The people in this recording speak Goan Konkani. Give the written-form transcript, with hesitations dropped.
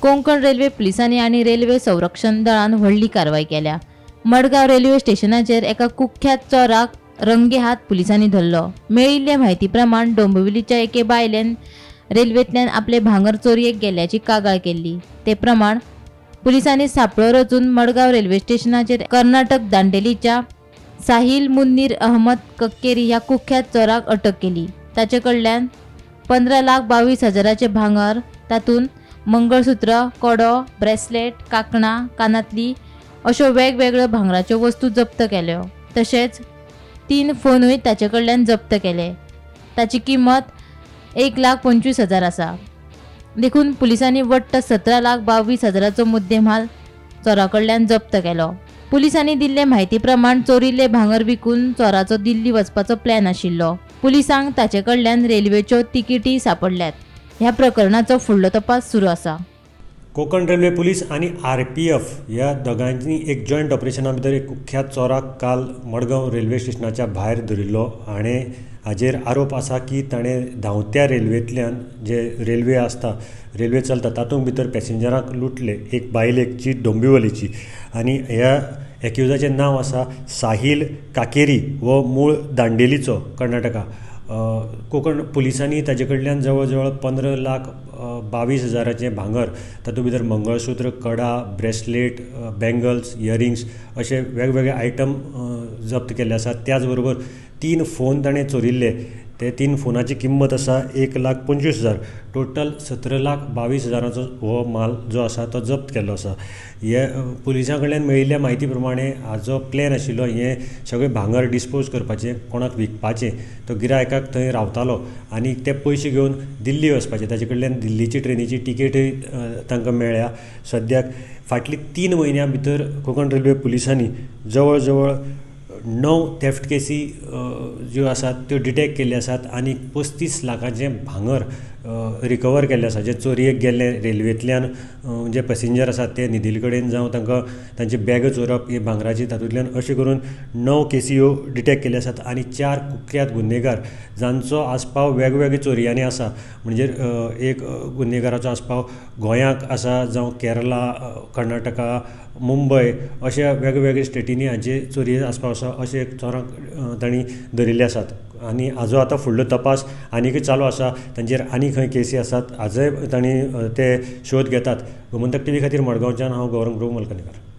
कोंकण रेल्वे पुलिसांनी आनी रेल्वे संरक्षण दळान व्हडली कारवाय केल्या. मडगांव रेल्वे स्टेशनाचेर एका कुख्यात चोराक रंगेहात पुलिसांनी धरलो. मेळिल्ले म्हायती प्रमाण डोंबिवलीच्या एके बायलेन रेल्वेंतल्यान आपले भांगर चोरयेक गेल्ल्याची कागाळ केल्ली. ते प्रमाण पुलिसांनी सापळो रचून मडगांव रेल्वे स्टेशनाचेर कर्नाटक दांडेलीच्या साहिल मुन्नीर अहमद कक्केरी ह्या कुख्यात चोराक अटक केली. ताचे कडल्यान 15,22,000 भांगर, तातूंत मंगळसूत्र, कडो, ब्रेसलेट, कांकणां, कानांतली अश्यो वेगवेगळ्यो भांगराच्यो वस्तू जप्त केल्यो. तशेंच 3 फोनूय ताचे कडल्यान जप्त केले. ताची किंमत 1,25,000 आसा. देखून पुलिसांनी वट्ट 17,22,000 मुद्देमाल चोरा कडल्यान जप्त केलो. पुलिसांनी दिल्ले म्हायती प्रमाण चोरिल्ले भांगर विकून चोराचो दिल्ली वचपाचो प्लॅन आशिल्लो. पुलिसांक ताचे कडल्यान रेल्वेच्यो तिकेटी सापडल्यात. ह्या प्रकरणाचो फुडलो तपास सुरू आसा. कोंकण रेल्वे पुलीस आनी आरपीएफ ह्या दोगांयनी एक जॉयंट ऑपरेशना भितर एक कुख्यात चोराक काल मडगांव रेल्वे स्टेशनाच्या भायर धरिल्लो. हाणें हाजेर आरोप आसा की ताणें धांवत्या रेल्वेंतल्यान जे रेल्वे आसता, रेल्वे चलता तातूंत भितर पॅसेंजरांक लुटले, एक बायलेक जी डोंबिवलीची. आनी ह्या एक्युजाचें नांव आसा साहिल काकेरी, हो मूळ दांडेलीचो, कर्नाटका. कोंकण पुलिसांनी ताजे कडल्यान जवळ जवळ 15,22,000 भांगर, तातूंत भितर मंगळसूत्र, कडा, ब्रेसलेट, बँगल्स, इयरिंग्स अशे वेगवेगळे आयटम जप्त केल्ले आसात. त्याच बरोबर 3 फोन ताणें चोरिल्ले, ते 3 फोनाची किंमत आसा 1,25,000. टोटल 17,22,000 हो माल जो आसा तो जप्त केल्लो आसा. हे पुलिसां कडल्यान मेळिल्ल्या म्हायती प्रमाणे हाजो प्लॅन आशिल्लो हें सगळें भांगर डिस्पोज करपाचें, कोणाक विकपाचें. तो गिरायकाक थंय रावतालो आनी ते पयशे घेवन दिल्ली वचपाचे. ताचे कडल्यान दिल्लीची ट्रेनीची तिकेटय तांकां मेळ्ळ्या. सद्याक फाटली 3 म्हयन्यां भितर कोंकण रेल्वे पुलिसांनी जवळ जवळ 9 थेफ्ट केसी ज्यो आसात त्यो डिटेक्ट केल्ल्यो आसात आनी 35 लाखांचें भांगर रिकवर केल्लें आसा. जे चोरयेक गेल्ले रेल्वेंतल्यान जे पॅसेंजर आसात ते न्हिदिल्ले कडेन जावं तांकां तांची बॅगां चोरप हे भांगराची, तातूंतल्यान अशें करून 9 केसी ह्यो डिटेक्ट केल्यो आसात आनी 4 कुख्यात गुन्हेगार जांचो आस्पाव वेगवेगळे चोरयांनी आसा, म्हणजे एक गुन्हेगाराचो आस्पाव गोंयांक आसा जावं केरला, कर्नाटका, मुंबय अशा वेगवेगळ्या स्टेटींनी हांचे चोरये आस्पाव आसा. अशे चोरांक तांणी धरिल्ले आसात आनी हाजो आतां फुडलो तपास आनीकय चालू आसा. तांचेर आनी खंय केसी आसात हाजोय तांणी ते शोध घेतात. गोमंतक टीव्ही खातीर मडगांवच्यान हांव गौरंग प्रभू मलकनीकर.